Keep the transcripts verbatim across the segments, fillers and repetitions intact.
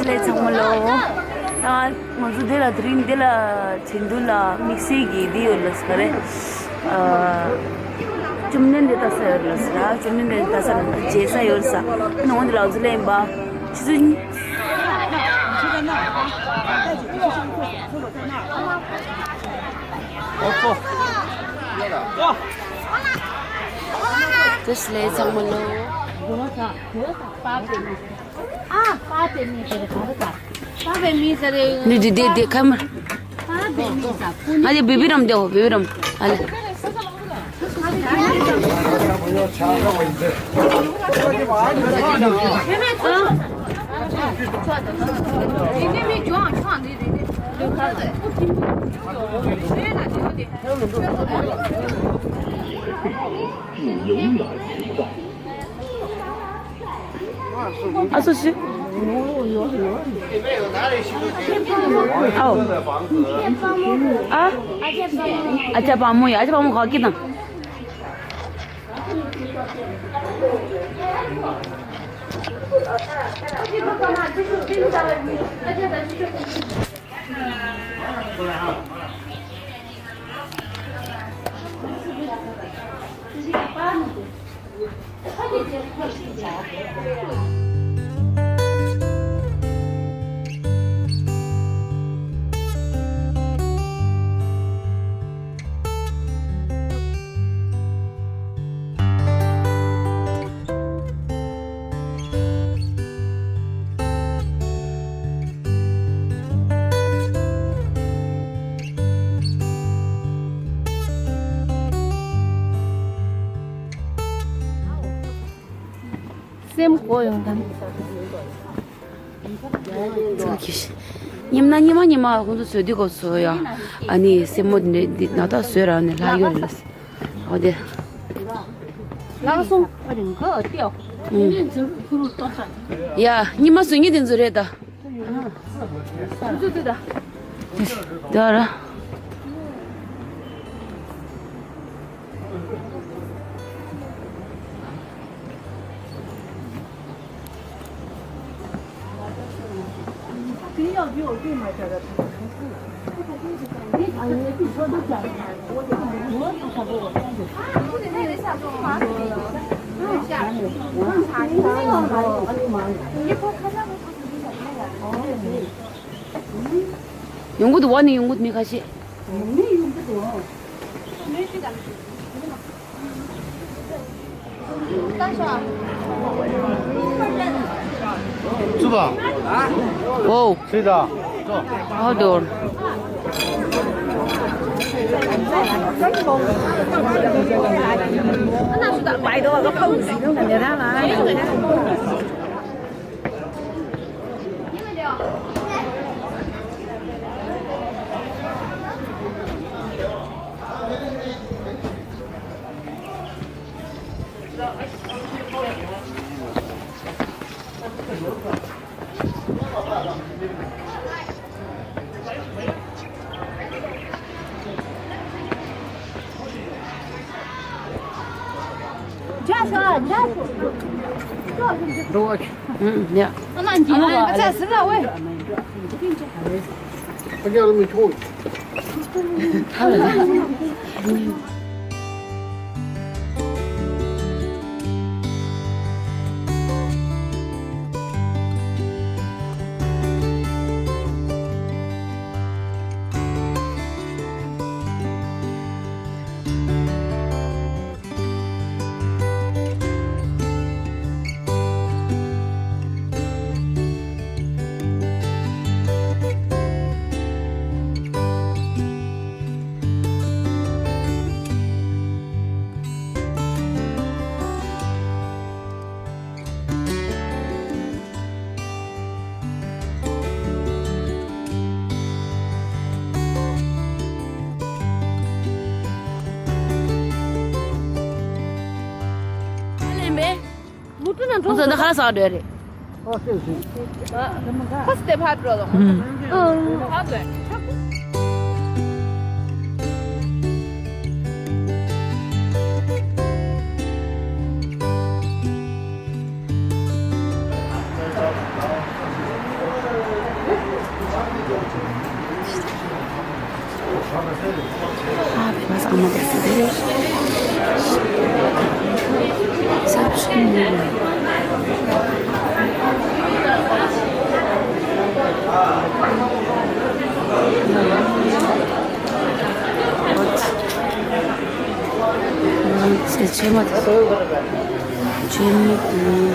ལས་ཚང་མ་ལོ། ད་ང་ཚོ་འདི་ལ་དེ་རིང་འདི་ལ་ཆེད་དུ་ལ་དམིགས་བསལ་གྱི་འདི་ཡོད་ལ་ཟེར་རེད། ཨ། བཅོམ་ལྡན་འདས་ལྟ་ས་ཡོད་ལ་ཟེར། བཅོམ་ལྡན་འདས་ལྟ་ས་ལ་མཇལ་ས་ཡོད་ས། ནང་འདི་ལ་ང་ཚོ་ལེན་པ། ཆུ་ཚོད། དེ་ལས་ཚང་མ་ལོ། འདི་འདི་འདི་འདི་ཁ་མ། ཨ་ལེ་བི་བི་རམ་དེའོ་བི་བི་རམ། ཨ་ལེ། ཨ་སུ་སི། ཨའོ། ཨ། ཨ་ཅག་བ་མོ་ཡ། ཨ་ཅག་བ་མོ་ག་གི་དང་། སེམས་གོ་ཡོང་དང་། ཉི་མ་ཉི་མ་ཉི་མ་ཁོང་ཚོ་བཟོས་དུས་སྐབས་སུ་ཡ། ཨ་ནི་སེན་མོ་འདི་འདི་ན་ད་བཟོས་ར་ནི་ལྷག་ཡོད་རེད། འོ་དེ། ལགས་སོ། ཨ་རིང་ག་ཏེའོ། ཡ། ཉི་མ་བཟོས་ཉི་དེ་ཚོ་རེད་ད། ཚུ་ཚུ་ད། དེ་ར། ཡོང་གི་འདུག་བ། ནི་ཡོང་གི་འདུག་མི་ཁ་ཤས། ཚུ་བ། ཨོ། ཚུ་ད། ཨོ་དོར། འགྲོ་བ། ཨ་ནི་ཡ། ཨ་ཙི་ཟིན་ལ་ཝེ། ལེན་པས། ཁོང་ཚོ་འདི་ཁ་ལག་ཟ་འགྲོ་རེད། ཁོ་སྟེ་ཕར་འགྲོ་ལ། ཨང་། ཕར་འགྲོ། ཨ་བེ་མ་ས་ཨ་མ་དེ་སུ་དེ་རེད། ས་ཆུ་ནི། ཨོ་ཆེ་ཆེ་མ་དེ། ཆེ་མ་དེ།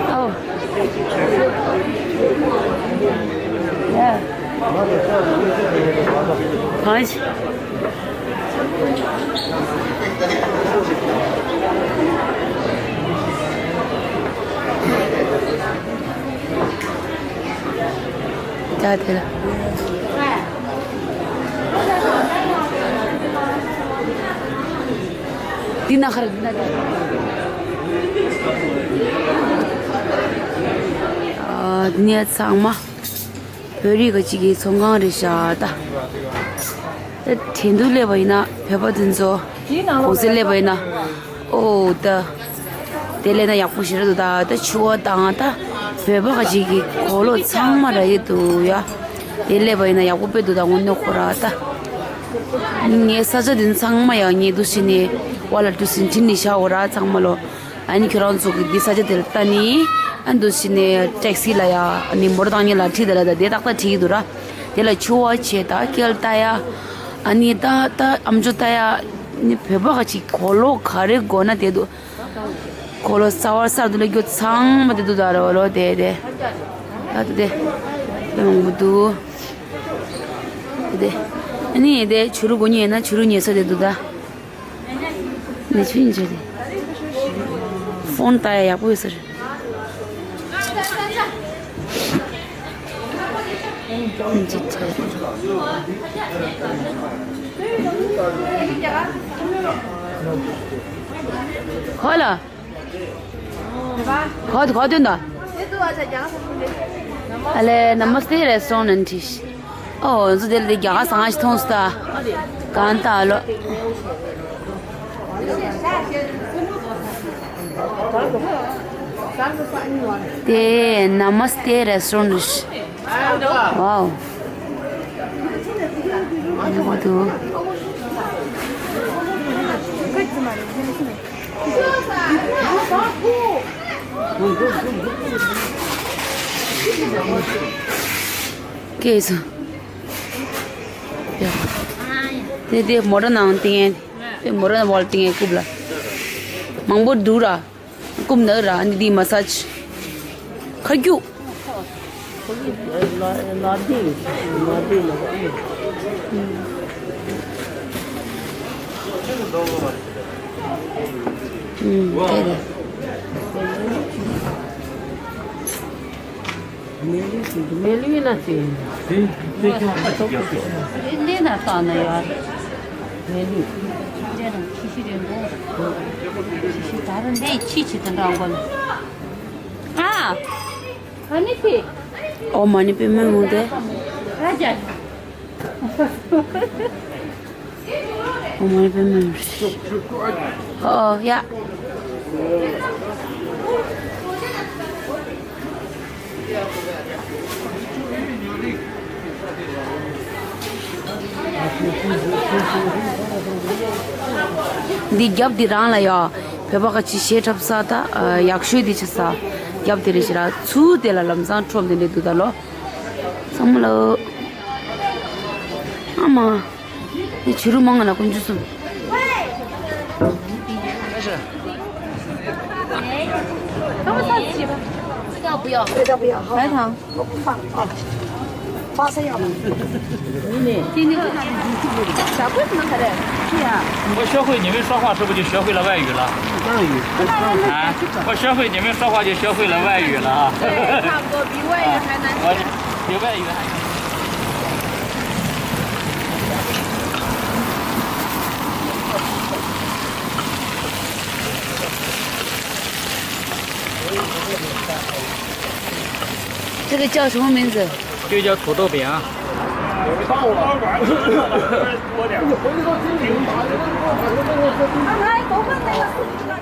Oh. Yeah. Punch. ད་དེ་ལ། འདི་ན་ཁར་འདི་ན་དེ། ཨ་འདི་ནས་ཚང་མ་བོད་རིགས་ཀྱི་གཅིག་གི་ཚོང་ཁང་རེད་ཤག་ད། ད་དྲན་དུ་སླེབས་པ་ཡིན་ན་བོད་པ་དེ་ཚོ་གོང་ཚད་སླེབས་པ་ཡིན་ན། ཨོ་ད། དེ་ལས་ན་ཡག་པོ་ཞེ་དྲག་འདུག་ད་ད་ཕྱུ་པ་དང་ད་བོད་པ་ག་ཅིག་གི་གོས་ལོག་ཚང་མ་རག་གི་འདུག་ཡ། དེ་སླེབས་པ་ཡིན་ན་ཡག་པོ་དཔེ་འདུག་ད་དངོས་གནས་ཁོ་ར་ད། ངའི་ས་ཆ་དེ་ཚང་མ་ཡག་ཉེ་དུ་ཞིག་ནས་ཝ་ལ་ཏུ་སིན་ཁྲིན་ནི་ཤ་འོ་ར་ཚང་མ་ལོ། ཨ་ནི་ཁྱོད་རང་ཚོ་གི་འདི་ས་ཆ་དེ་ལ་ལྟ་ནི། ཨ་འདུ་ཞིག་ནས་ཊེག་སི་ལ་ཡ་ཨ་ནི་མོ་ཊ་བཏང་ཉེ་ལ་ཁྲིད་དེ་ལ་ད་དེ་ཏག་ཏག་ཁྲིད་ཀྱི་འདུག་ར། དེ་ལ་ཕྱུ་པ་བྱས་ད་སྐེ་ལ་ལྟ་ཡ། ཨ་ནི་ད་ད་ཨམ་ཅོག་ལྟ་ཡ། ནི་བོད་པ་ག་ཅིག་གོས་ལོག་ག་རེ་དགོས་ན་དེ་འདུག་གོས་ལོག་གསར་བ་གསར་དུ་སླེབས་རྒྱུ་ཚང་མ་དེ་འདུག་ད་རོ་ལོ་དེ་དེ། ད་དེ་དེ། དེ་མང་པོ་འདུག་དེ་དེ། ཨ་ནི་དེ་བྱུ་རུ་དགོས་ཉེ་ཡིན་ན་བྱུ་རུ་ཉེ་ས་དེ་འདུག་ད། ནི་ཆུ་ཡིན་ཆེ་དེ། ཕོན་ལྟ་ཡ་ཡག་པོ་ཡོད་ས་རེད། ཁོ་ལ། ཁོ་ཁོ་དོན་དུ། ཨ་ལེ་Namaste restaurant ཨོ་ང་ཚོ་དེ་ལ་དེ་རྒྱ་གར་ཟ་ཁང་ཞིག་མཐོང་སོང་ད། གང་ལྟར་ལོ། དེ་Namaste restaurant རེད། ཝའོ། ཡག་པོ་འདུག་སྐད་སོང་། དེ་དེ་མོ་ཊ་ནང་བཏིང་ཡས། དེ་མོ་ཊ་ནང་བལ་བཏིང་ཡས་རྐུབ་ལ། མང་པོ་འདུག་ར། རྐུབ་ནག་ར་ཨ་ནི་འདི་མ་སཱཇ། ཁ་རྒྱུག་ཨུམ། དེ་རེད། མེ་ལུས་ཟེར་གྱི་མེ་ལུས་ན་ཟེར། དེ་དེ་ཅུང་ཧ་ཅིག་རྒྱག་སྲིད། དེ་ལས་ན་ལྟ་ན་ཡ། མེ་ལུས། དེ་རང་ཁྱི་ཤི་རིང་པོ། ཁྱི་ཤི་ད་རུང་འདི་ཁྱི་ཆི་དེ་འདྲ་འགོ་ལ། ཨ། ཨ་ནི་ཕི། ཨོ་མ་ནི་པི་མེ་མུ་དེ། ར་ཇ། ཨོ་མ་ནི་པི་མེ་མུ། ཨོ་ཡ། འདི་རྒྱབ་འདི་རང་ལ་ཡ། བོད་པ་ཁ་ཆེ་གཞས་འཁྲབ་ས་ད་ཡག་ཤོས་འདི་ཆ་ས། རྒྱབ་འདི་རེད་ཤི་ར་ཚུར་དེ་ལ་ལམ་སང་འཁྲོམ་དེ་འདྲས་འདུག་ད་ལོ། ཚང་མ་ལོ། ཨ་མ། འདི་བྱུ་རུ་མང་ང་ལ་ཀུན་ཆུ་སུམ། 这个不要，这个不要，白糖。我不放啊，花生要吗？今天不拿出去，小棍子能还得。我学会，你们说话是不是就学会了外语了？当然有，当然有。啊，我学会，你们说话就学会了外语了啊。对，差不多比外语还难学。啊，比外语还难学。这个叫什么名字？这个叫土豆饼啊。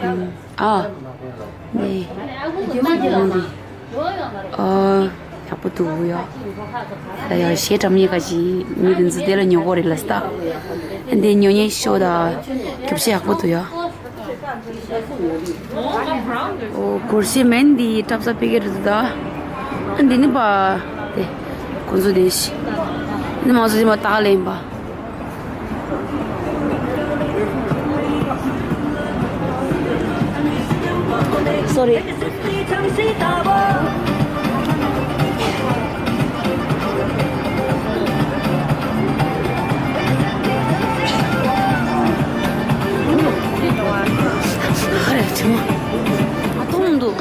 嗯，啊，ནས། ཨ། ཡག་པོ་འདུག་ཡ། ད་ཡ་གཞས་འདྲ་མིན་ག་ཅིག་མི་དེ་ཚོ་དེ་ལ་ཉོ་གི་རེད་ལབ་སོང་། འདི་ཉོ་མཁན་ཤོག་དང་རྒྱུ་ཆ་ཡག་པོ་འདུག་ཡ། ཨོ། སྒོར་གཞས་མིན་འདི་སྐྲ་བཟང་ཕ་གི་རེད་ད། འདི་ནི་པ། དེ། ཁོང་ཚོ་དེ་ཤི། འདི་མང་ཚོགས་ཀྱི་མ་ཏག་ལེན་པ། སོ་རི། ཧ་རེ་ཆུང་མ་གཏོང་འདུག